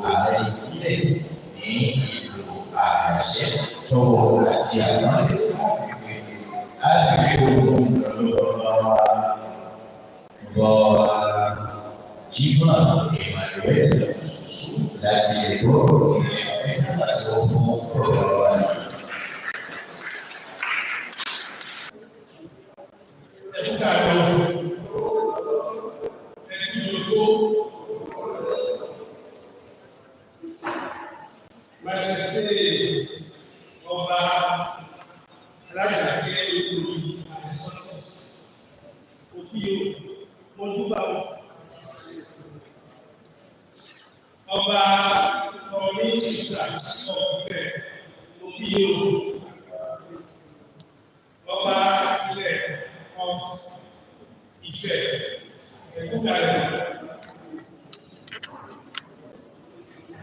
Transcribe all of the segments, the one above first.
ààrẹ ìbílẹ̀ ní ìlú Àjàṣẹ́ tọwọ́ àti àpọ́nlé láti lọ́wọ́ Jimoh Emmanuel láti Èkó láti fún ọ̀rọ̀ wa. Majesté Ọba Alágbàjẹ́ Olórí Àìsàn òbí o, mo dúpẹ́ o. Ọba Ọ̀ní Ìsà Ọ̀fẹ́ òbí o. Ọba ilẹ̀ of Ifẹ̀ Ẹ̀kúkàlẹ̀.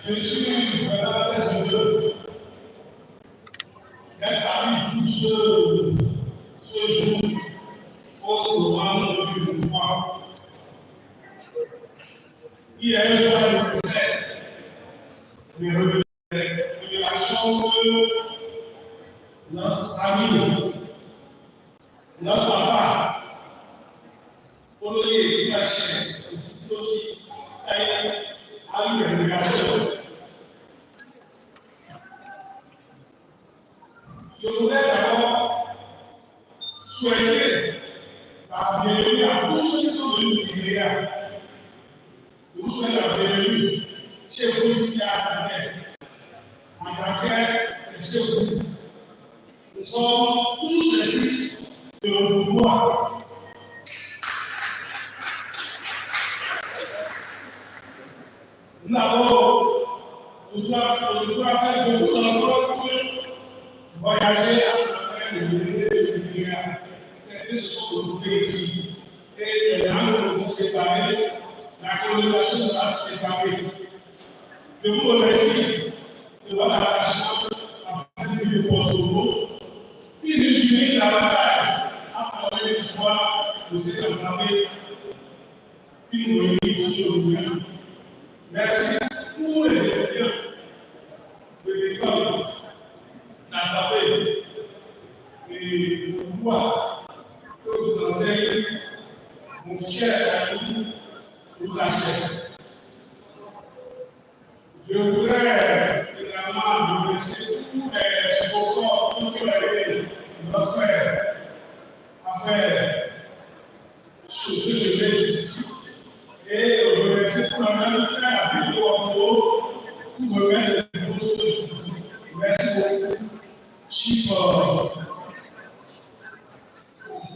Je suis vraiment très heureux d'être parmi vous ce jour au grand du roi. Il est un jour anniversaire, mais révélation que notre ami, notre papa, Olóyè Ìgbàṣẹ, tó ti a eu une révélation. Je voudrais d'abord souhaiter la bienvenue à tous ceux qui sont venus du Nigeria. Je vous souhaite la bienvenue chez vous ici à Dakar. À Dakar, c'est chez vous. Nous sommes tous les fils de pouvoir. Nous avons aujourd'hui fait beaucoup d'enfants pour voyager à travers le Nigeria. Certains se sont retrouvés ici. Et les langues vont se séparer, la communication va se séparer. Je vous remercie de votre attachement à la du Porto, qui nous unit davantage à parler du droit de cette assemblée qui nous réunit ici aujourd'hui. Merci pour les étudiants de l'école d'Atabé et pour moi que vous enseigne mon cher ami Oulaché. Je voudrais également remercier tous les sponsors qui ont aidé notre frère à faire ce que je fais ici. Et remercier pour la même frère avec pour remettre les choses. Merci beaucoup. Chief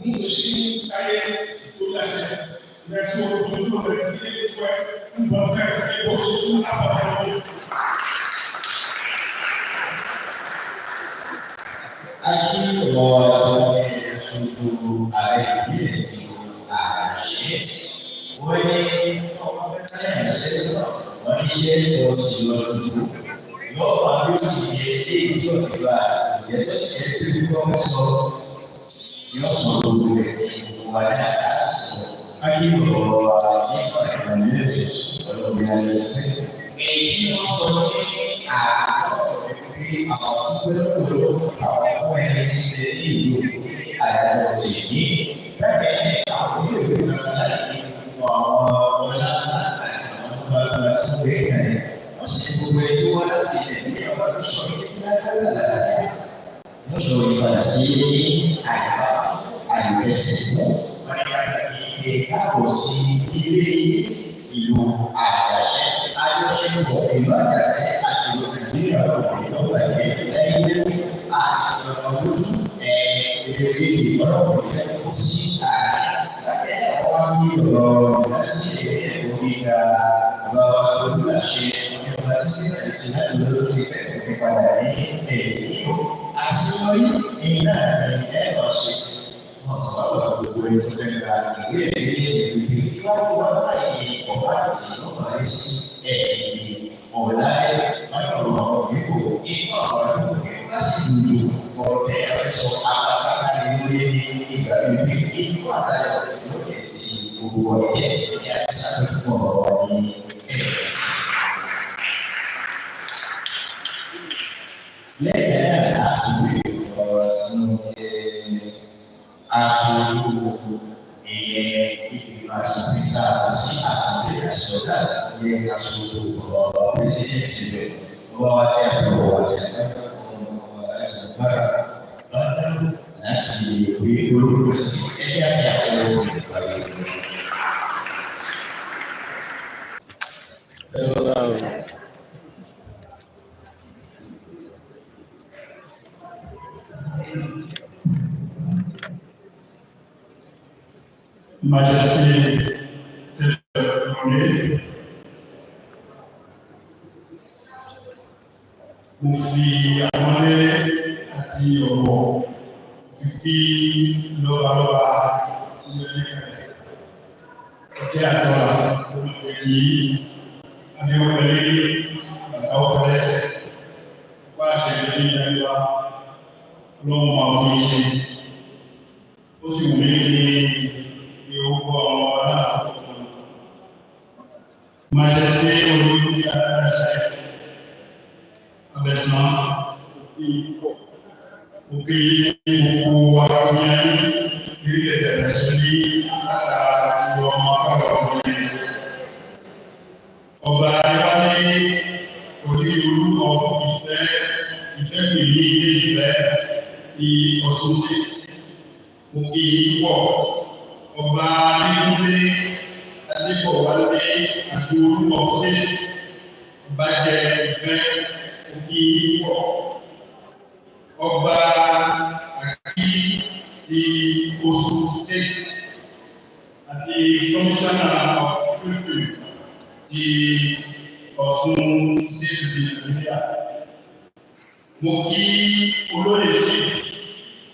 Mouchi Taye Oulaché. Merci beaucoup. Je vous remercie pour votre frère et pour tout à Akí ọ̀rọ̀ ààrẹ ìbílẹ̀ ti Àjàṣẹ́. Wọ́n ní ọmọ mẹ́ta ṣe wọ́n ní ṣe lọ sí lọ́dún. Yóò máa bí òṣìṣẹ́ ilé ìjọ ìgbà ìjẹ́ tó ṣe é sí wọ́n sọ. Yóò sọ gbogbo rẹ̀ tí wà ní àṣà. Akí ọ̀rọ̀ nípa ìgbàlódé ọlọ́run ayọ̀ pé. Èyí tí wọ́n sọ ní àárọ̀ pé àwọn gbẹ́dọ̀ àwọn fún ẹni tí ṣe ní ìlú àyàwó tìní. Bẹ́ẹ̀ ni àwọn onílé náà láti fún àwọn ọlá àti àwọn ọmọ tó gbé kalẹ̀. Wọ́n sì ní gbogbo ẹjọ́ wá láti ilẹ̀ ní ọba tó sọ ní lágbàlá. Wọ́n sọ ìpadà sí ní àyàwó àìfẹsẹ̀ mú. Wọ́n ní pàtàkì ìgbé káàbọ̀ sí ilé ìlú Àjàṣẹ́. Àjọṣepọ̀ ìlú Àjàṣẹ́ àti ìlú Nàìjíríà kò ní tó bàjẹ́ lẹ́yìn àti ọ̀nà lójú èrè ọlọ́run fẹ́ kó sí àárín. Bákan náà wọ́n ní ọ̀rọ̀ ìdásí ẹ̀kọ́ gíga bàbá Olúláṣẹ nípa títí ẹ̀sìn láti lórí ti fẹ́ kò padà ní ẹ̀yìn. Àṣeyọrí ní náà ní ẹ̀rọ ṣe. Wọ́n sọ wá gbogbo ẹni tó fẹ́ gba ìwé ẹ̀rí ìlú iwájú wa báyìí ọ̀fà àti ọ̀fà sí ẹ̀yìn ọ̀láyé ọ̀rọ̀ nípò inú àwọn àdúgbò láti lùdù ọ̀rẹ́ ẹ̀sọ́ abasáká ni lórí ní ìgbà wípé inú àtàlẹ̀ lókè tí gbogbo ọ̀rẹ́ ní àti sàkóso ọ̀rọ̀ ní ẹ̀rọ. náà ní aṣojú ọ̀rọ̀ pírẹsidẹ́ǹtì rẹ̀ wọ́n wá sí àbúrò àti àgbàgbà láti rí orúkọ sí ẹgbẹ́ àti àṣọ ìpàdé. Majesté de mo fi àpọ́nlé àti ọ̀wọ̀ fi kí lọ́balọ́ba tí ó ní kàlẹ̀. Ọjọ́ àtọ́lá kí adéwọlé bàtà ọ̀fẹ́lẹ́sẹ̀ wá àṣẹ ní ìdájọ́ lọ́wọ́ máa fi ṣe. Ó sì wù mí kí ní orúkọ ọmọ náà tó kọ́. Majesté olórí aláṣẹ abẹ́sán òkè gbogbo akínyẹn ní ẹ̀rẹ̀ ní àtàrà ọmọ akọ́kọ́ ọ̀gbìn. Ọba Adéwálé orí olú of Ìfẹ́ Ìfẹ́pè ní ilé Ìfẹ́ ti Ọ̀ṣun State. Òkè púpọ̀ ọba Adékúnlé Adébọ̀wálé Àdéolú of State Ọbàjẹ́ Ìfẹ́ òkè púpọ̀ ọba Àkí ti Ọ̀ṣun State àti Commissioner of Culture ti Ọ̀ṣun State ti Nàìjíríà. Mo kí olóyè chief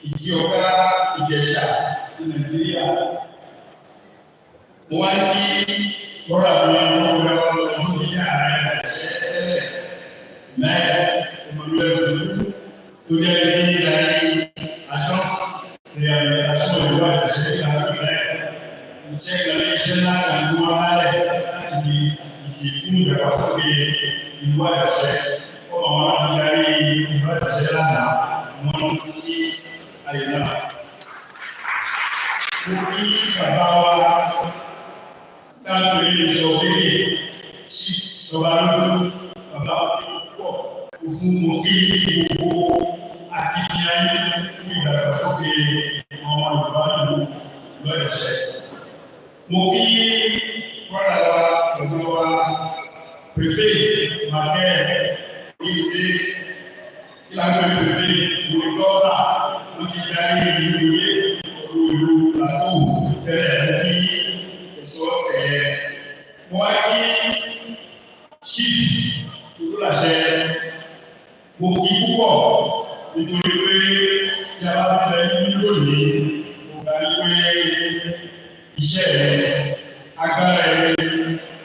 Ìjìọ̀ká Ìjẹ̀ṣà ti Nàìjíríà. Mo wá kí bọ́dà mi ní ọ̀gá ọlọ́dún tí ààrẹ Nàìjíríà tẹ́lẹ̀ mẹ́ẹ̀ Emmanuel Fosu tó jẹ́ ní ìdarí agence réhabilitation ìlú àjẹsẹ́ ìlànà mẹ́ẹ̀. Iṣẹ́ kan ní iṣẹ́ ńlá kan tí wọ́n bá lẹ̀ láti di ìdí fún ìdàgbàsókè ìlú àjẹsẹ́. Ó àwọn láti darí ìlú àjẹsẹ́ lánàá wọ́n sí àyè náà. Mo kí bàbá wa táàbí ìjọ kéde sí ìjọba lójú bàbá wa púpọ̀ fún mo kí gbogbo akitiyan fún ìdàgbàsókè ọmọ Yorùbá ìlú lọ́yọ̀ọ́sẹ̀. Mo kí brọ́dà wa ọ̀dọ́ wa pèfé màkẹ́ ìwé kí a gbé pèfé ìwé gọ́ọ̀dà ló ti darí ìlú ìwé ọ̀dọ̀ ìlú làtó tẹ́lẹ̀ mo kí ẹ̀ṣọ́ ẹ̀yẹ. Mo wá kí chief Olúláṣẹ mo kí púpọ̀ nítorí pé tí a bá fẹ́ ní lónìí mo gbà pé iṣẹ́ rẹ̀ agbára rẹ̀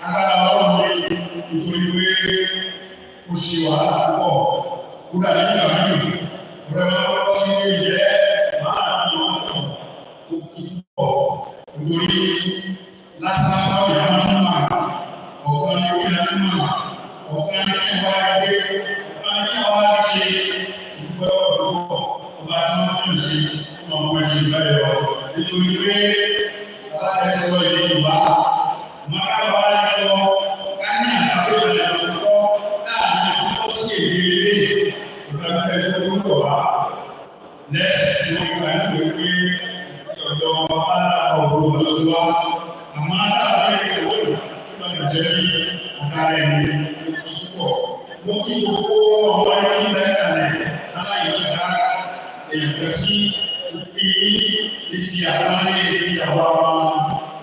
agbára ọlọ́run rẹ̀ nítorí pé ó ṣe wàhálà púpọ̀ kódà nígbà míì ọ̀rẹ́ wọn lọ́wọ́ sí ilé ìjẹ́ máa ń lọ ó kí púpọ̀ nítorí lásán báwo ni wọ́n ń mà ọ̀kan ní orí láti mà ọ̀kan ní kí wọ́n á gbé ọ̀kan ní kí wọ́n á ṣe ìdúpẹ́ ọ̀pọ̀ ọba tí wọ́n tún ṣe fún ọmọ ẹ̀ṣin ìbáyọ̀ nítorí pé aláìsọ èdè Yorùbá mọ́tàbá wa lọ ká ní àtàkùn ìlànà tó láàrin àkókò sí èdè ilé ìgbàgbọ́ ẹgbẹ́ tó ń bọ̀ wá lẹ́sìn tó ń gbà ní pé àti ọ̀dọ́ aláwọ̀ ọ̀dọ́ wa àmọ́ aláwọ̀ ẹgbẹ́ ìwé tó ń jẹ́ bí àtàrà ẹni ló kí púpọ̀ mo kí gbogbo ọmọ ẹni lẹ́kàlẹ̀ aláìlá èèyàn kan sí òkè etí àpọ́nlé etí àwa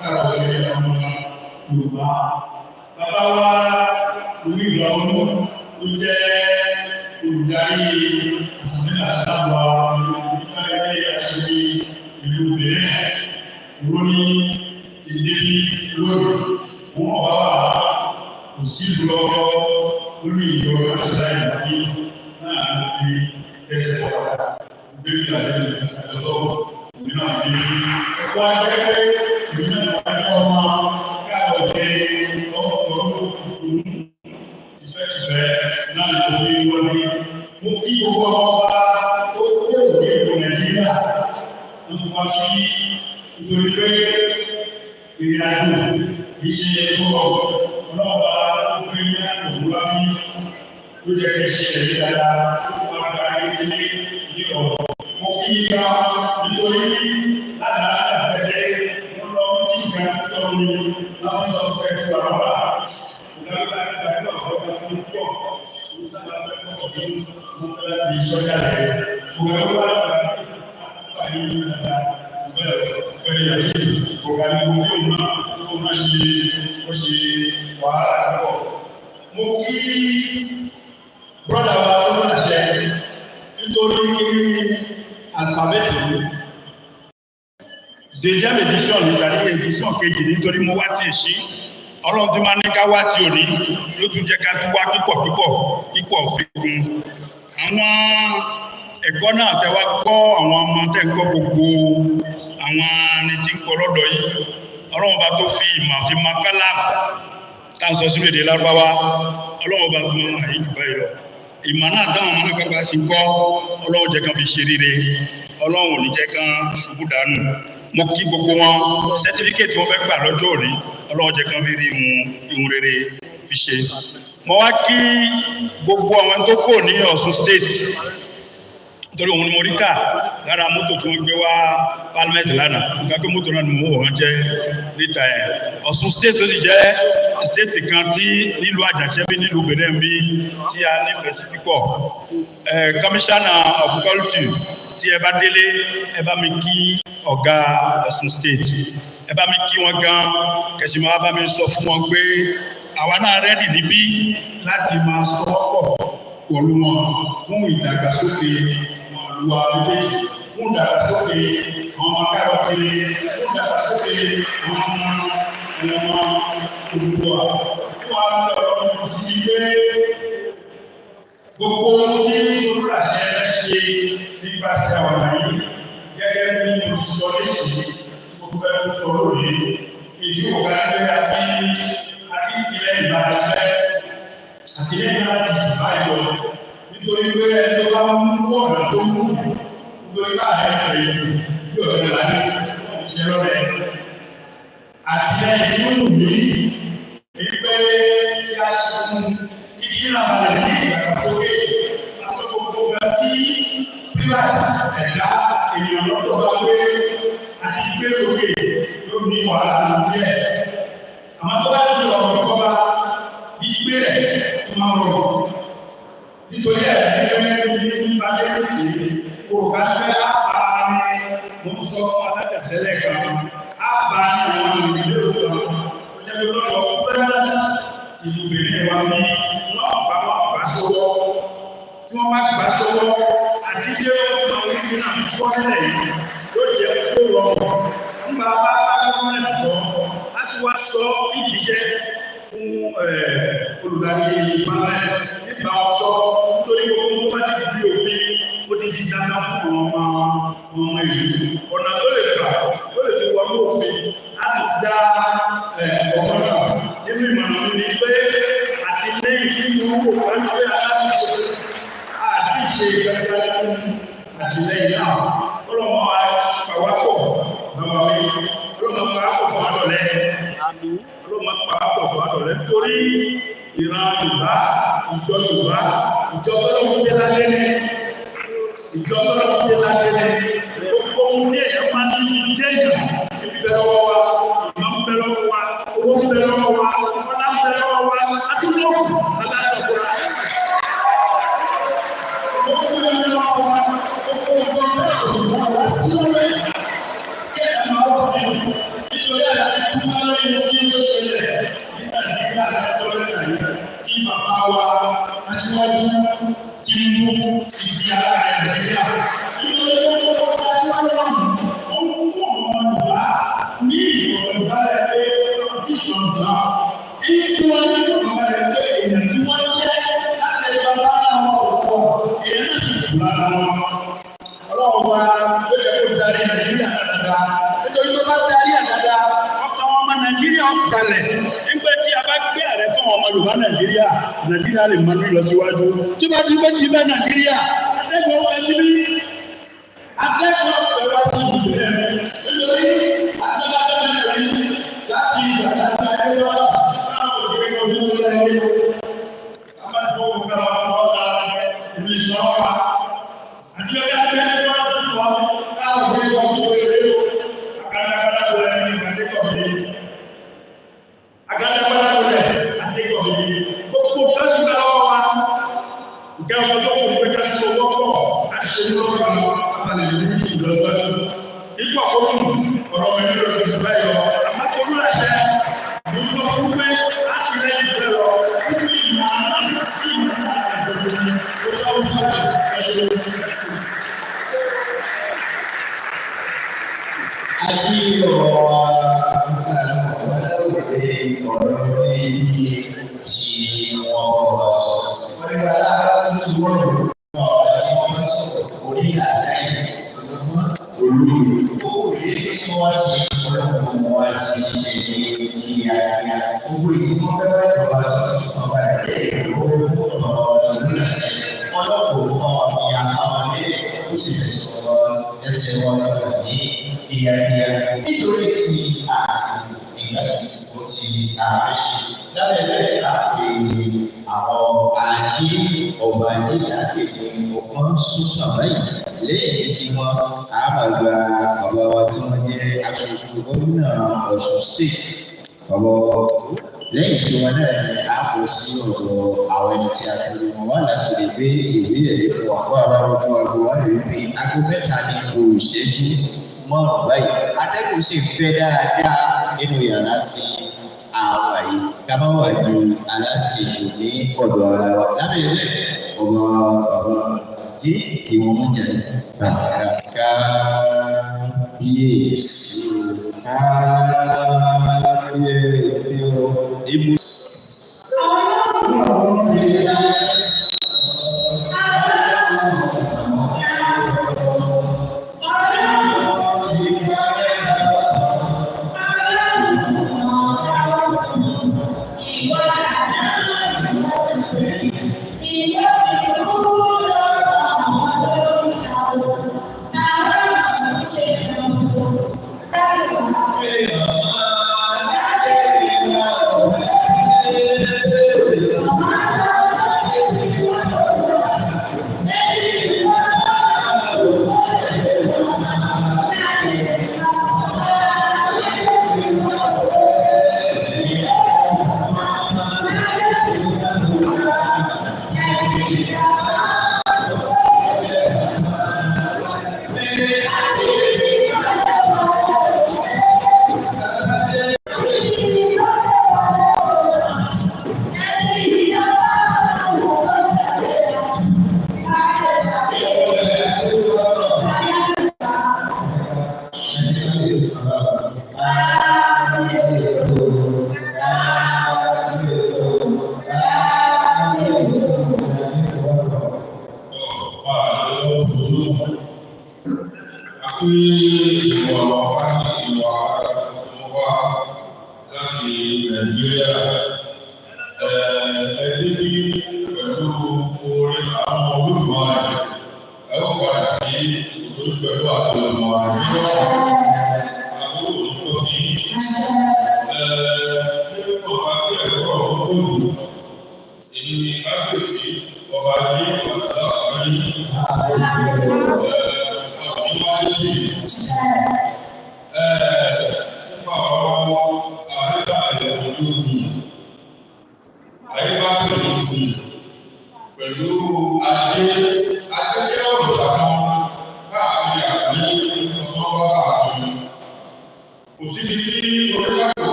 káàbọ̀ ẹgbẹ́ ọmọ Yorùbá. Bàbá wa orí ìgbà olú tó jẹ́ olùdarí àsàmìlà sábà ìlú ilé aṣojú ìlú Benin lórí ìdílé lórí òun ọ̀bá wà kò sí lọ́wọ́ lórí ìjọba ìṣẹ̀dá ìlú náà ló fi ẹsẹ̀ wà bíbí àti àṣọṣọ ìlú náà fi ẹ̀kọ́ akẹ́kọ̀ọ́ ìlú náà wà ní ọmọ káàbọ̀ dé ọkọ̀ òfurufú tìfẹ́tìfẹ́ náà ló fi wọlé. Mo kí gbogbo ọba tó kó òwe ìlú Nàìjíríà ló fi wá sí nítorí pé ìrìn àjò kì í ṣe tó rọrùn. Ọlọ́ọ̀bá ó gbé ní àkókò wá bí ó jẹ́ kí ṣe ẹ̀rí dáadáa ó wá gba ilé ní ọ̀rọ̀. Mo kí i ká nítorí ládàá àgbẹ̀dẹ wọ́n lọ tí ìgbà tó ní láwọn sọ pé kí wà wá. Ìgbà tó bá ti gbà tó ọ̀gá tó ń tọ̀ ó sábà fẹ́ kọ̀ sí mo fẹ́ láti sọ́jà rẹ̀. Mo gbà tó wà láti pàdé ní dáadáa bẹ́ẹ̀ yàtí ọ̀gá ní gbogbo ìmọ̀ tó máa ṣe ó ṣe wàhálà púpọ̀. Mo kí brọ́dà wa tó ń àṣẹ nítorí kí alifábẹ́ẹ̀tì mi. Deuxième édition ní ìsàlẹ̀ édition kejì nítorí mo wá tì sí. Ọlọ́run tó máa ní ká wá tí ò ní ló tún jẹ́ ká tún wá pípọ̀ pípọ̀ pípọ̀ fi kún. Àwọn ẹ̀kọ́ náà tẹ wá kọ́ àwọn ọmọ tẹ́ ń kọ́ gbogbo àwọn ẹni tí ń kọ́ lọ́dọ̀ yìí. Ọlọ́run bá tó fi ìmọ̀ fi máa kálá tá a sọ sínú èdè Lárúbáwá. Ọlọ́run bá fún ọmọ yìí jù báyìí lọ. Ìmọ̀ náà táwọn ọmọ náà gbàgbà sí kọ́ Ọlọ́run jẹ́ kan fi ṣe rere. Ọlọ́run ò ní jẹ́ kan ṣubú dànù. Mo kí gbogbo wọn sẹ́tífíkẹ́tì wọn fẹ́ gbà lọ́jọ́ òní. Ọlọ́run jẹ́ kan fi rí ihun rere fi ṣe. Mo wá kí gbogbo àwọn tó kò ní Ọ̀ṣun State nítorí òun ni mo rí kà lára mọ́tò tí wọ́n gbé wá parliament lánàá. Nǹkan pé mọ́tò náà ni mo wọ̀ wọ́n jẹ́ níta ẹ̀. Ọ̀ṣun State tó sì jẹ́ state kan tí nílùú Àjàṣẹ́ bí nílùú Benin bí tí a nífẹ̀ẹ́ sí púpọ̀. Commissioner of Culture tí ẹ bá délé ẹ bá mi kí ọ̀gá Ọ̀ṣun State ẹ bá mi kí wọn gan kẹsì máa bá mi sọ fún wọn pé àwa náà rẹ́dì níbí láti máa sọ pọ̀ pẹ̀lú wọn fún ìdàgbàsókè wa méjèèjì, fún ìdàgbàsókè àwọn ọmọ káàkiri, fún ìdàgbàsókè àwọn ọmọ Odùduwà. Fún àwọn ọmọ sí pé gbogbo ohun tí olùràṣẹ ṣe nípasẹ̀ ọ̀nà yìí gẹ́gẹ́ bí mo ti sọ léṣe, mo fẹ́ tó sọ lónìí, ìdí òkà pé àti ìtìlẹ̀ ìbàdàn àtìlẹ́yìn láti jù báyìí lọ. Nítorí pé ẹni tó bá mú ọ̀nà tó mú nítorí bá àyẹ̀wò ìlú bí ọ̀rẹ́ láyé ṣe lọ́rẹ́. Àtìlẹ́yìn tó wù mí ní pé kí a ṣe fún kíkí náà lè ní ìdàgbàsókè àti gbogbo ọ̀gá tí pílàtì ẹ̀dá ènìyàn lọ́tọ̀ bá gbé àti gbé lókè ló ní wàhálà díẹ̀. Àmọ́ tó bá di ọ̀rọ̀ ìjọba gbígbé ẹ̀ máa rọrùn. Nítorí ẹ̀ ẹgbẹ́ ní nípa lẹ́yìn òkà pé àbá ni mo ń sọ fún alájàtẹ́lẹ̀ kan àbá ni àwọn ìdílé kan tó jẹ́ pé lọ́dọ̀ pẹ́rẹ́tì ti ìlú Benin wa ní wọ́n bá wọn gbà sọ́wọ́ tí wọ́n bá gbà sọ́wọ́ àti dé ọ̀nà oríṣi náà kọ́ nílẹ̀ yìí yóò jẹ́ tó rọrùn nígbà bá bá gọ́ọ̀mẹ̀ntì sọ láti wá sọ ìdíjẹ́ fún olùdarí panel nípa ọ̀sọ́ nítorí gbogbo tó bá ti di òfin ó ti di dandan fún àwọn ọmọ ìlú ọ̀nà tó lè gbà tó lè fi wọnú òfin láti dá ọgbọ́n náà nínú ìmọ̀ràn mi ni pé àtìlẹ́yìn tí mo wò pẹ̀lú pé aláṣẹ àti ìṣe ìgbàgbọ́ fún àtìlẹ́yìn náà ọlọ́mọ pàwápọ̀ bàbá mi ọlọ́mọ pàwápọ̀ sọ àdọ̀lẹ́ ọlọ́mọ pàwápọ̀ sọ àdọ̀lẹ́ nítorí ìran Yorùbá ìjọ Yorùbá ìjọ tọ́lọ́hún dé ládé ní ìjọ tọ́lọ́hún dé ládé ní gbogbo ohun tí èèyàn máa ń ní jẹ́ èèyàn ń bẹ lọ́wọ́ wa ìmọ̀ ń bẹ lọ́wọ́ wa owó ń bẹ lọ́wọ́ wa ọlá ń bẹ lọ́wọ́ wa adúlọ́wọ́ aláàbọ̀ra. Gbogbo ń bẹ lọ́wọ́ wa gbogbo ń bẹ lọ́wọ́ wa sí lọ́wọ́ kí ẹ̀ máa wọ̀ sí nítorí àti kúmọ́ lórí kí ó ṣẹlẹ̀ nígbà tí kí bàbá wa aṣíwájú Tinubu ti di ara Nàìjíríà. Nítorí ó ń fún ọmọ Yorùbá ní ìfọ̀kànbalẹ̀ pé constitution dá. Ìyí tí wọ́n ní ìfọ̀kànbalẹ̀ pé èèyàn tí wọ́n jẹ́ láti ẹgbẹ́ bá láwọn ọ̀pọ̀ èèyàn náà sì kù lára wọn. Ọlọ́run wa ló jẹ́ kó darí Nàìjíríà dáadáa. Nítorí tó bá darí àdáadáa, ọkàn ọmọ Nàìjíríà ń balẹ̀. Nígbà tí a bá gbé ààrẹ fún ọmọ Yorùbá Nàìjíríà, Nàìjíríà lè máa ní ìlọsíwájú. Tí bá ti gbé ti bẹ́ Nàìjíríà, atẹ́gùn ọ̀fẹ́ síbí. Atẹ́gùn ọ̀fẹ́ wá sí ìbílẹ̀. Nítorí atẹ́gùn ọ̀fẹ́ láti ìgbà tí a bá yẹ wá láwọn òṣèré iyebíye tí wọ́n bá sọ. Wọ́n ní aláàbá tó ti wọ́n lò ó ọ̀rọ̀ tí wọ́n bá sọ̀rọ̀ orí àdáyé ọlọ́gbọ́n olóyè òye tí wọ́n ṣe ọlọ́gbọ́n wọn ṣe ṣe ní kíákíá. Gbogbo èyí tí wọ́n fẹ́ bá ìjọba sọ ọba ìdílé ìlú ọ̀rọ̀ ìlú àṣẹ ọlọ́pàá wọn ní àwọn ilé ó sì sọ̀rọ̀ ẹsẹ̀ wọn lọ́dọ̀ ní kíákíá. Nítorí tí àsìkò ìgbàsíkò ti ààrẹ ṣe lábẹ́ bẹ́ẹ̀ á pè àwọn ajé ọba ajé lápè ní ọgbọ́n sùn báyìí lẹ́yìn tí wọ́n á máa gba bàbá wa tí wọ́n jẹ́ aṣojú gómìnà Ọ̀ṣun state bàbá lẹ́yìn tí wọ́n náà ní a kò sí ọ̀dọ̀ àwọn ẹni tí a ti rí wọn wá láti lè gbé ìwé ẹ̀rí fún wa wá bá ojú aago wá lè rí aago 3 ní ìṣẹ́jú márùn-ún báyìí atẹ́gùn sì fẹ́ dáadáa nínú yàrá tí àwọn àyè ká má wà di aláṣejù ní ọ̀dọ̀ ara wa lábẹ́ bẹ́ẹ̀ ọba bàbá jí ìwọ̀n mọ́jà bàtàrà kábíyèsí kábíyèsí o. Ibu.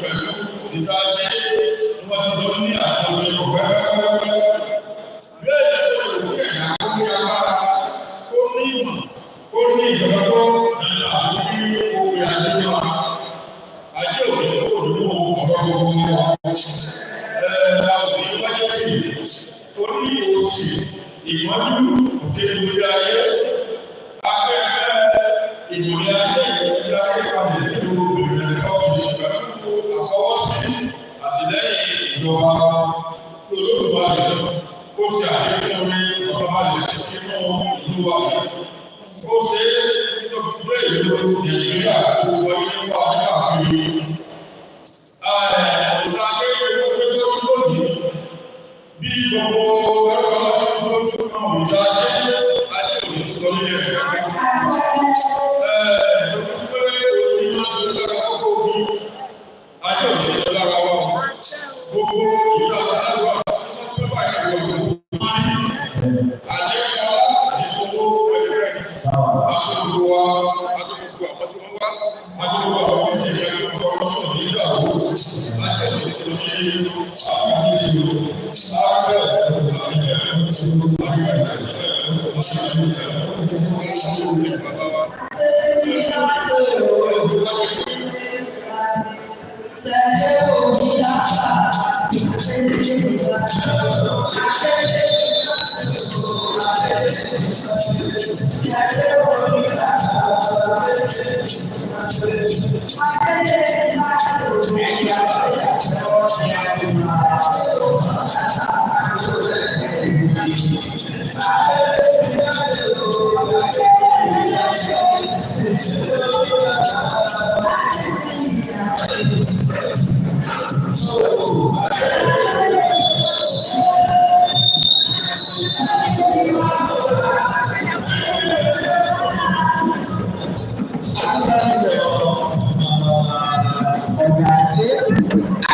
Pẹ̀lú òrìṣà ajé ni wọ́n ti jọ ní àjọṣepọ̀ pẹ́pẹ́pẹ́pẹ́. Ajé òní ṣe lára wa o. Gbogbo ìlú àtàlùwà tí wọ́n bá ìlú àwọn àlékọ́lá àlékọ́wó ẹsẹ̀ aṣọ́gbó wa aṣọ́gbó àwọn tí wọ́n wá aṣọ́gbó àwọn tí wọ́n yẹ kí wọ́n sọ̀rọ̀ nígbà wo ajé òní ṣe ní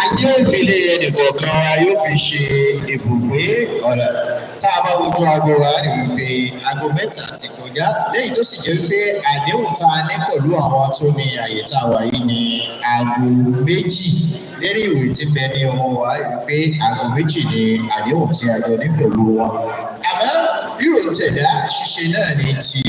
Ajé ìfilé ẹnìkọ̀ọ̀kan wa yóò fi ṣe ibùgbé ọ̀la. Tá a bá wojú aago wa rí wípé aago 3 ti kọjá, lẹ́yìn tó sì jẹ́ wípé àdéhùn tá a ní pẹ̀lú àwọn tó ní àyè tá a wà yìí ní aago 2. Lérí ìwé tí ń bẹ ní ọwọ́ wa rí wípé aago 2 ni àdéhùn tí a jọ ní pẹ̀lú wọn. Àmọ́ rírò tẹ̀dá ṣíṣe náà ní ti